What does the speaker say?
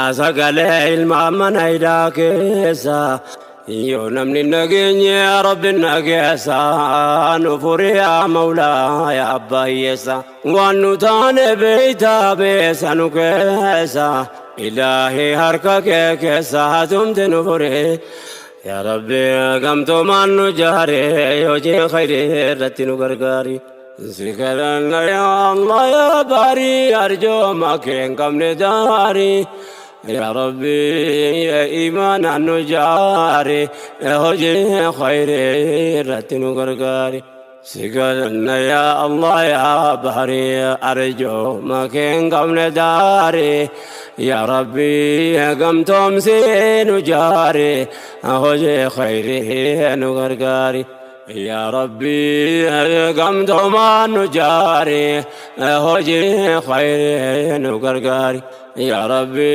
Sagalee ilmaa mana hidhaa keessa yoo namni nageenye Rabbi nageessa nu furiyaa mawlaa yaa abbaa hiyyeessa waan nu taane beeytaa beessa nu keessa ilaahii harka kee keessa hatumti nu furi yaa Rabbi gamtoomaan nu jaare hojii khayrii irratti nu gargaari. Si kadhanna yaa Allah yaa baarii arjooma kee hin qabne daarii. Yaa Rabbi iimaanaan nu jaari hojii khayrii irratti nu gargaari. Si kadhanna yaa Allah yaa baarii arjooma kee hin qabne daarii. Yaa Rabbi gamtoomsi nu jaari hojii khayrii nu gargaari. Yaa Rabbi gamtoomaan nu jaari hojii khayrii nu gargaari. Yaa Rabbi.